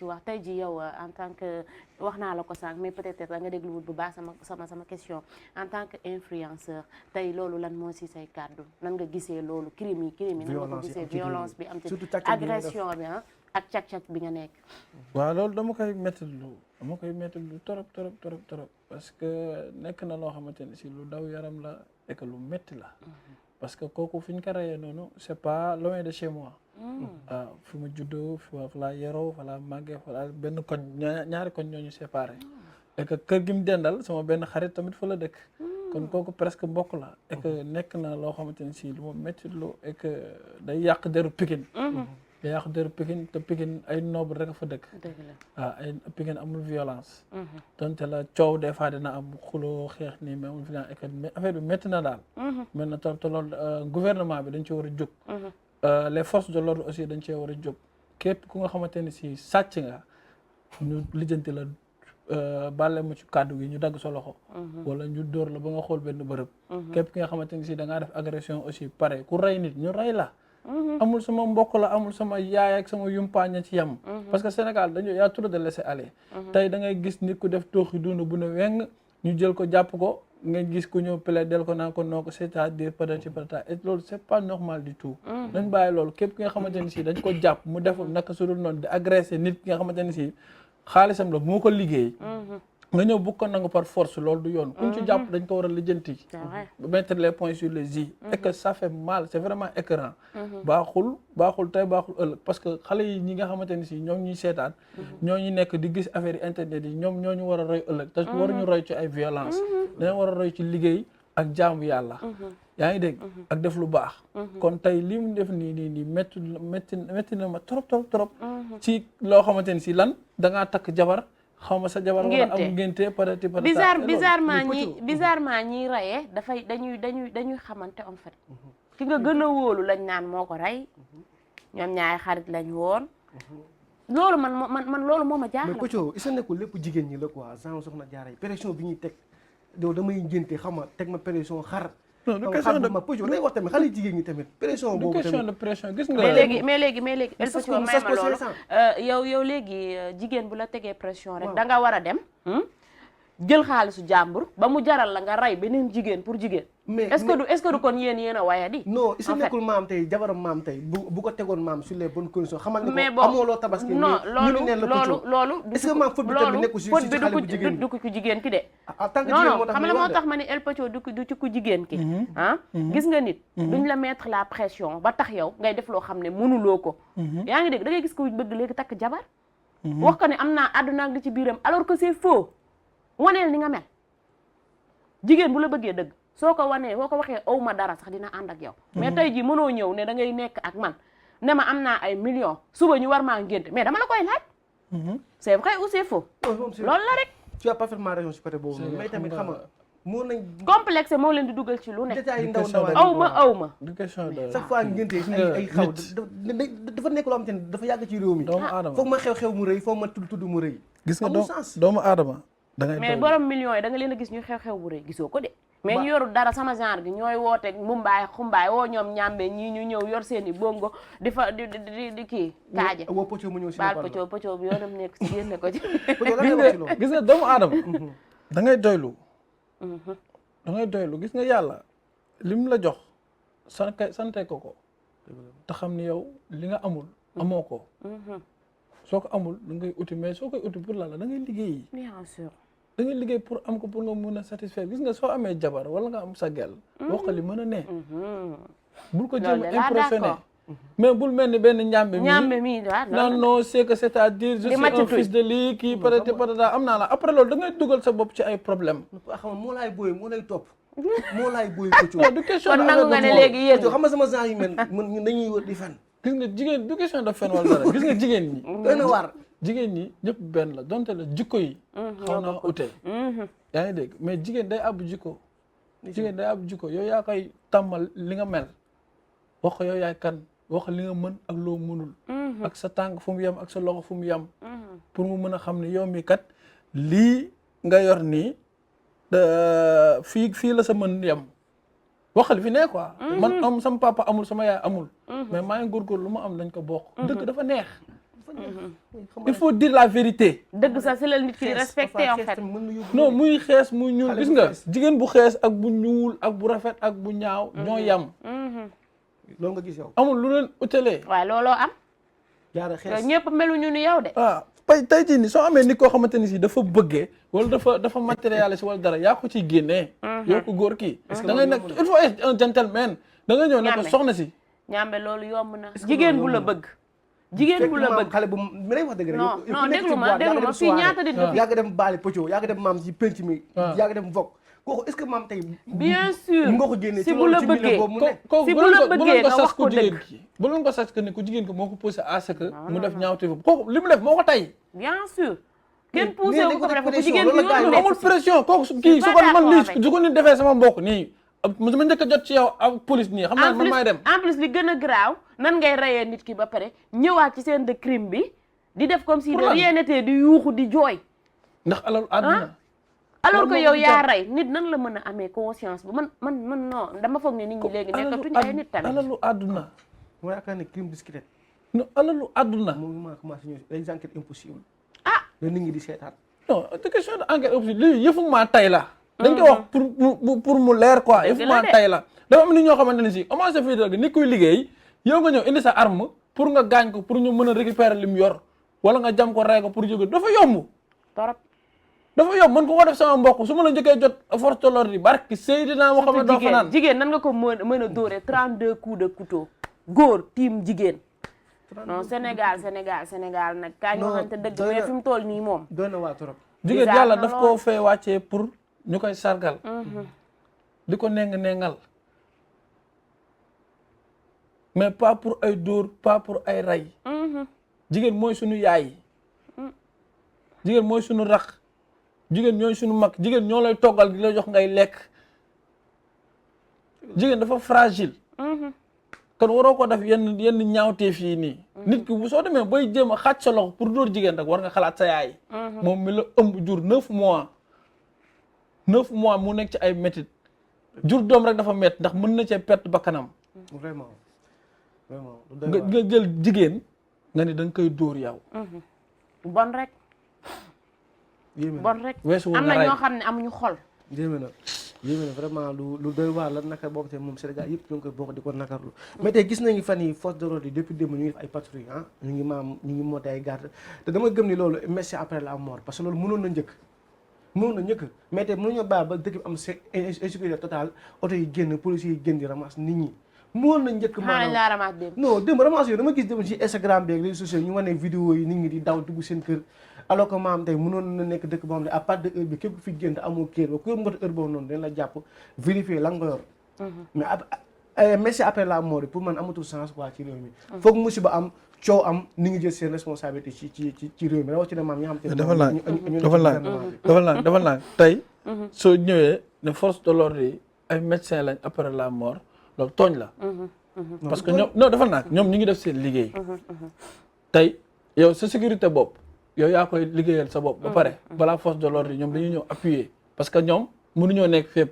ci wax tey ji yow en tant que wax naa la ko sànq mais peut-être da nga dégluwul bu baax sama question en tant que influenceur tey loolu lan moo si say kàddu nan nga gisee loolu crime yi nan nga ko gisee violence bi am ci agression bi ak càq-càq bi nga nekk. waaw loolu dama koy métti lu torop parce que nekk na loo xamante ne si lu daw yaram la et que lu métti la. parce que kooku fi ñu ko reyee noonu c'est pas loin de chez moi. waaw fi ma juddoo fa laa yeroo fa laa màggee fa laa benn koñ ñaari koñ ñooñu séparé. et que kër gi mu dendal sama benn xarit tamit fa la dëkk. kon kooku presque mbokk la. et que nekk na loo xamante ne si lu ma métti lu et que day yàq deru Pikine. day yàq deru Pikine te Pikine ay noble rek a fa dëkk. waaw ay Pikine amul violence. donte la coow des fois dina am xuloo xeex nii mais amul violence et que affaire bi métti na daal. mel na trop te loolu gouvernement bi dañ ci war a jóg. les forces de l'ordre aussi dañ cee war a jóg képp ku nga xamante ne si sàcc nga ñu lijjanti la bàlle ma ci kàddu gi ñu dagg sa loxo. wala ñu dóor la ba nga xool benn bërëb. képp ki nga xamante ne si da ngaa def agression aussi pare ku rey nit ñu rey la. amul sama mbokk la amul sama yaay ak sama yumpaañ ci yem. parce que Sénégal dañu yaa trop de laisser aller. tey da ngay gis nit ku def tooxi dund bu ne weng ñu jël ko jàpp ko. nga gis ku ñëw plaidel ko naan ko noo ko c'est-à-dire peut-être et loolu c'est pas normal du tout. dañ bàyyi loolu képp ki nga xamante ne si dañ ko jàpp mu def naka su dul noonu di agressé nit ki nga xamante ne si xaalisam la moo ko liggéey. nga ñëw bu ko nangu par force loolu du yoon. kuñ ci jàpp dañ ko war a lijjanti. mettre les points sur les i. et que ça fait mal c'est vraiment écœurant. baaxul tey baaxul ëllëg parce que xale yi ñi nga xamante ne si ñoom ñuy seetaan. ñoo ñu nekk di gis affaire yi internet yi ñoom ñoo ñu war a roy ëllëg. te waruñu roy ci ay violence dañoo war a roy ci liggéey ak jaamu yàlla. yaa ngi dégg ak def lu baax. kon tey li mu def nii métti na ma trop. ci loo xamante ne si lan da ngaa takk jabar. xaw ma sa jabar war a am ngénte peut-être bizarrement ñiy rayee dafay dañuy xamante en fait ki nga gën a wóolu lañ naan moo ko rey ñoom ñaari xarit lañ woon loolu man loolu moo ma jaaxal. mais Pothio isa nekkul lépp jigéen ñi la quoi genre soxna Diarra yi pression bi ñuy teg yow damay ngénte xam nga teg ma pression xar. non du question de Pothio lay wax tamit xale jigéen ñi tamit pression boobu tamit. du question de pression gis nga. mais léegi El Pothio may ma loolu yow léegi jigéen bu la tegee pression rek da nga war a dem jël xaalisu jàmbur ba mu jaral la nga rey beneen jigéen pour jigéen. mais est-ce que du kon yéen a waya di. non is nekkul maam tey jabaram maam tey bu ko tegoon maam sur les bonnes conditions xamal ni ko amoo loo tabaski. non loolu est-ce que maam faute bi tamit nekkul si xale bu jigéen du ko jigéen ki de. en tant que jigéen moo tax moo tax ma ni El Pothio du ci ku jigéen ki. Gis nga nit. duñ la mettre la pression ba tax yow ngay def loo xam ne mënuloo ko. yaa ngi dégg da ngay gis ko bëgg léegi takk jabar. wax ko ne am naa àdduna ak li ci biiram alors que c'est faux. waneel ni nga mel jigéen bu la bëggee dëgg soo ko wanee boo ko waxee aw ma dara sax dina ànd ak yow. mais tey jii mënoo ñëw ne da ngay nekk ak man ne ma am naa ay millions suba ñu war maa ngénte mais dama la koy laaj. c'est vrai ou c'est faux. loolu la rek. tu as parfaitement raison si côté boobu mais tamit xam nga moo nañ. complexe moo leen di dugal ci lu ne. détails yu ndaw aw ma. du question de chaque fois ngénte ay xaw dafa nekk loo xamante ne dafa yàgg ci réew mi. doomu aadama foog ma xew mu rëy foog ma tudd mu rëy. gis nga doomu aadama. mais borom millions yi da nga leen a gis ñu xew bu rëy gisoo ko de mais ñu yorul dara sama genre gi ñooy woote mumbaay xumbaay woo ñoom ñàmbe ñii ñu ñëw yor seen i bongo di fa di kii kaaje woo Pothio mu ñëw si baal Pothio bi yoonam nekk si génne ko ci gis nga doomu aadama da ngay doylu gis nga yàlla lim la jox sante ko te xam ni yow li nga amul amoo ko soo ko amul da ngay uti mais soo koy uti pour la da ngay liggéey. bien sûr da ngay liggéey pour am ko pour nga mun a satisfaire gis nga soo amee jabar wala nga am sa gel wax li mën a ne. bul ko jéem a impressionné mais bul mel ni benn ñàmbe mi non non c'est que c'est-à-dire je suis un fils de lii kii peut-être am naa la après loolu da ngay dugal sa bopp ci ay problème xam nga moo laay booy moo lay topp moo laay booy Pothio du question kon nangu nga ne léegi yéen xam nga sama genre yi mel ñun dañuy wër di fen gis nga jigéen du question de fen wala dara gis nga jigéen ñi doy na waar jigéen ñi ñëpp benn la donte la jikko yi xaw naa ute yaa ngi dégg mais jigéen day ab jikko yow yaa koy tàmmal li nga mel wax yow yaay kan wax li nga mën ak loo mënul ak sa tànk fu mu yem ak sa loxo fu mu yem pour mu mën a xam ne yow mi kat lii nga yor nii fii la sa mën yem waxal fi ne quoi. man am sama papa amul sama yaay amul. mais maa ngi góorgóorlu lu ma am dañ ko bokk. dëgg dafa neex. il faut dire la vérité. dëgg sax si la nit ki respecté en fait. non muy xees muy ñuul gis nga jigéen bu xees ak bu ñuul ak bu rafet ak bu ñaaw ñoo yam. loolu nga gis yow. amul lu leen utalee. waaw looloo am. jaara xees ñëpp meluñu ni yow de. tey jii nii soo amee nit koo xamante ni si dafa bëggee wala dafa matérialiste wala dara yaa ko ciy génnee. yow ko góor kii. da ngay nekk il faut être un gentleman. da nga ñëw ne ko soxna si. ñaambe loolu yomb na. jigéen bu la bëgg. jigéen bu la bëgg xale bu mi lay wax dëgg rek. non déglu ma fii ñaata nit nga fi. yaa ngi dem baali poco yaa ngi dem maam ci penc mi. yaa ngi dem vok kooku est-ce que maam tey. bien sûr nga ko génnee si bu la bëggee si bu la bëggee nga wax ko dëgg. bu leen ko sas que ne ku jigéen ko moo ko poussé à ce que mu def ñaawte foofu kooku li mu def moo ko tey. bien sûr. kenn poussé wu ko def ku jigéen bi yoon amul pression kooku kii su ko man lii su ko nit defee sama mbokk nii ma njëkk a jot ci yow ak police nii xam naa man maay dem. en plus li gën a graaw nan ngay reyee nit ki ba pare ñëwaat ci scène de crime bi di def comme si de rien n'était di yuuxu di jooy. ndax alalu àdduna. alors que yow yaa rey nit nan la mën a amee conscience bu man non dama foog ne nit ñi léegi nekkatuñu ay nit tamit. alalu àdduna. moo yaakaar ne crime discret. non alalu àdduna. moom maa commencé ñëw les enquêtes impossibles. la nit ñi di seetaan. non te question de enquête impossible lii yëfu maa tay la. dañ ko wax pour mu leer quoi yëfu maa tay la. dafa am nit ñoo xamante ne si commencé fii dëgg nit kuy liggéey yow nga ñëw indi sa arme pour nga gaañ ko pour ñu mën a récupérer li mu yor wala nga jam ko rey ko pour jóge dafa yomb. torop dafa yomb mën ko def sama mbokk su ma la njëkkee jot force de l'ordre yi barki Seydina Muhammad doo fanaan jigéen nan nga ko mën a dóoree 32 coups de couteau góor tiim jigéen. non Sénégal nag kaa ñu waxante dëgg mais fi mu toll nii moom. doy na waa torop. jigéen yàlla daf koo fee wàccee pour ñu koy sargal. di ko nengal mais pas pour ay dóor pas pour ay rey. jigéen mooy sunu yaay. jigéen mooy sunu rax. jigéen ñooy sunu mag jigéen ñoo lay toggal di la jox ngay lekk. jigéen dafa fragile. kon waroo ko def yenn ñaawteef yi nii. nit ki bu soo demee bay jéem a xàcc sa loxo pour dóor jigéen rek war nga xalaat sa yaay. moom mi la ëmb jur 9 mois. 9 mois mu nekk ci ay métit jur doom rek dafa métti ndax mën na cee perte bakkanam. vraiment vraiment. nga jël jigéen nga ni da nga koy dóor yow. bon rek. bon rek am na ñoo xam ne amuñu xol. yéeme na vraiment lu doy waar la naka boobu te moom Sénégal yëpp ñu ngi koy bokk di ko nakarlu mais tey gis nañu fan yi force de l'ordre yi depuis démb ñu ngi def ay patrouille ñu ngi monté ay garde te dama gëm ni loolu merci après la mort parce que loolu mënoon na njëkk mais tey mënuñoo bàyyi ba dëkk bi am insécurité totale oto yi génn policiers yi génn di ramasse nit ñi mënoon na njëkk maanaam non démb ramasse yooyu dama gis dem ci Instagram bi ak réseaux sociaux ñu wane vidéo yi nit ñi di daw dugg seen kër alors que maam tey mënoon na nekk dëkk boo xam ne à partir de heure bi képp ku fi génn amoo kër ba ku yóbbu nga heure boobu noonu dañ la jàpp vérifier lan nga yor mais merci après la mort pour man amatul sens quoi ci réew mi foog musiba am coow am ni ngi jël seen responsabilité ci réew mi rawatina maam ñi xam te dafa naan tey soo ñëwee ne force de l'ordre yi ay médecins lañ après la mort loolu tooñ la parce que ñoom non dafa naan ñoom ñu ngi def seen liggéey tey yow sa sécurité bopp yow yaa koy liggéeyal sa bopp ba pare balaa force de l'ordre yi ñoom dañuy ñëw appuyer parce que ñoom mënuñoo nekk fépp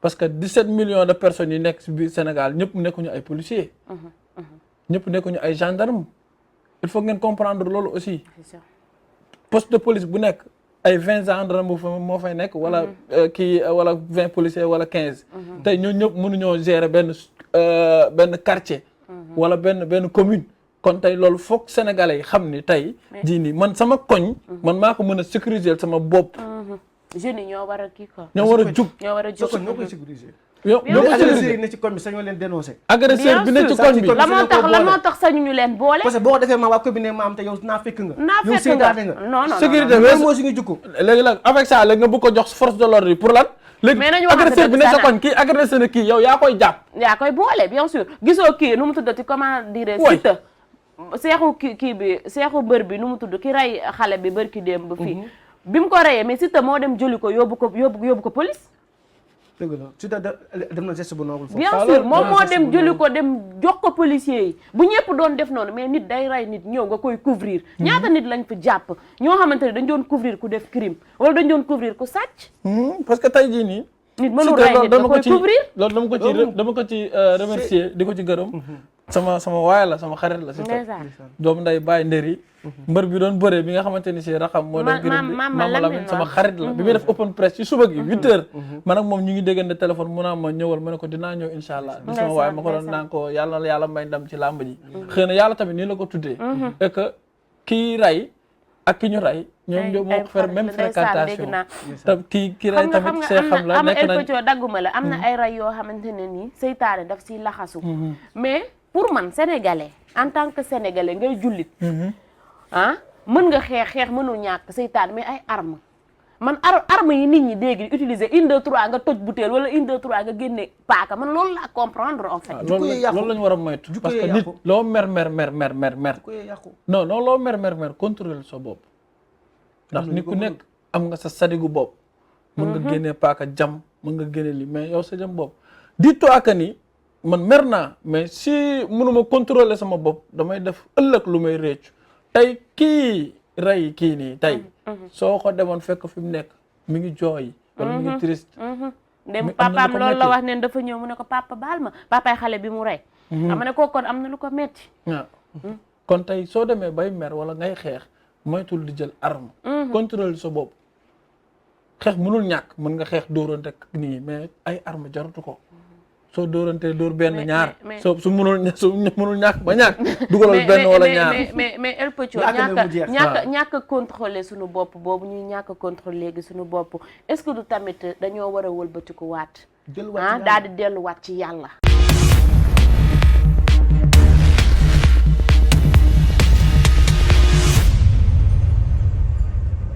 parce que 17 millions de personnes yi nekk ci biir Sénégal ñëpp nekkuñu ay policiers ñëpp nekkuñu ay gendarmes il faut ngeen comprendre loolu aussi poste de police bu nekk ay 20 gendarmes moo fay nekk wala wala 20 policiers wala 15 tey ñoo ñëpp mënuñoo gérer benn quartier wala benn commune kon tey loolu foog sénégalais yi xam ni tey jii nii man sama koñ man maa ko mën a sécuriser sama bopp jeunes yi ñoo war a kii quoi ñoo war a jug ñoo koy sécuriser yow agresseur yi ne ci koñ bi sañoo leen dénoncer agresseur bi ne ci koñ bi la moo tax sañu ñu leen boole parce que boo ko defee maa waa commune ne maam te yow naa fekk nga non sécurité loolu moo suñu jukku léegi nag avec ça léegi nga bëgg ko jox force de l'ordre yi pour lan léegi agresseur bi ne sa koñ kii agresseur na kii yow yaa koy jàpp yaa koy boole bien sûr gisoo kii nu mu tuddati comment dire Siteu seexu kii bi seexu mbër bi nu mu tudd ki rey xale bi bër ki démb fii bi mu ko reyee mais Siteu moo dem jëli ko yóbbu ko police dëgg la Siteu dem na geste bu noble foofu bien sûr moom moo dem jëli ko dem jox ko policiers yi bu ñëpp doon def noonu mais nit day rey nit ñëw nga koy couvrir ñaata nit lañ fi jàpp ñoo xamante ne dañ doon couvrir ku def crime wala dañ doon couvrir ku sàcc parce que tey jii nii nit mënul rey nit nga koy couvrir loolu dama ko ci remercier di ko ci gërëm sama waay la sama xarit la si tey doom nday bàyyi ndëri mbër bi doon bëree bi nga xamante ni si raxam moo doon gërëm bi Mama Lamine sama xarit la bi muy def open press ci suba gi 8h man ak moom ñu ngi déggante téléphone mu naa ma ñëwal ma ne ko dinaa ñëw incha allah di sama waay ma ko doon naan ko yàlla na yàlla may ndam ci làmb ji xëy na yàlla tamit nii la ko tuddee et que kii ray ak ki ñu ray ñoom ñoo moo faire même fréquentation te kii ray tamit see xam la nekk nañ am dagguma la am na ay ray yoo xamante ne nii seytaane daf siy laxasu mais pour man sénégalais en tant que sénégalais ngay jullit mën nga xeex mënul ñàkk seytaane mais ay arme man arme yi nit ñi dégg utiliser 1 2 3 nga toj butéel wala 1 2 3 nga génne paaka man loolu laa comprendre en fait loolu la ñu war a moytu parce que nit loo mer non loo mer contrôler sa bopp ndax nit ku nekk am nga sa sadigu bopp mën nga génnee paaka jam mën nga génne li mais yow sa jam bopp dis-toi que ni man mer naa mais si mënuma contrôler sama bopp damay def ëllëg lu may réccu tey kii rey kii nii tey soo ko demoon fekk fi mu nekk mi ngi jooy wala mi ngi triste dem papaam loolu la wax neen dafa ñëw mu ne ko papa baal ma papaay xale bi mu rey xam ne kooku kon am na lu ko metti waaw kon tey soo demee bay mer wala ngay xeex moytul di jël arme contrôle sa bopp xeex mënul ñàkk mën nga xeex dóorante nii mais ay arme jaratu ko soo dóorantee dóor benn ñaar su mënul ñàkk ba ñàkk dugalal benn wala ñaar mais El Pocho ñàkk a contrôler suñu bopp boobu ñuy ñàkk a contrôler léegi suñu bopp est-ce que du tamit dañoo war a wëlbatiku waat daal di delluwaat ci yàlla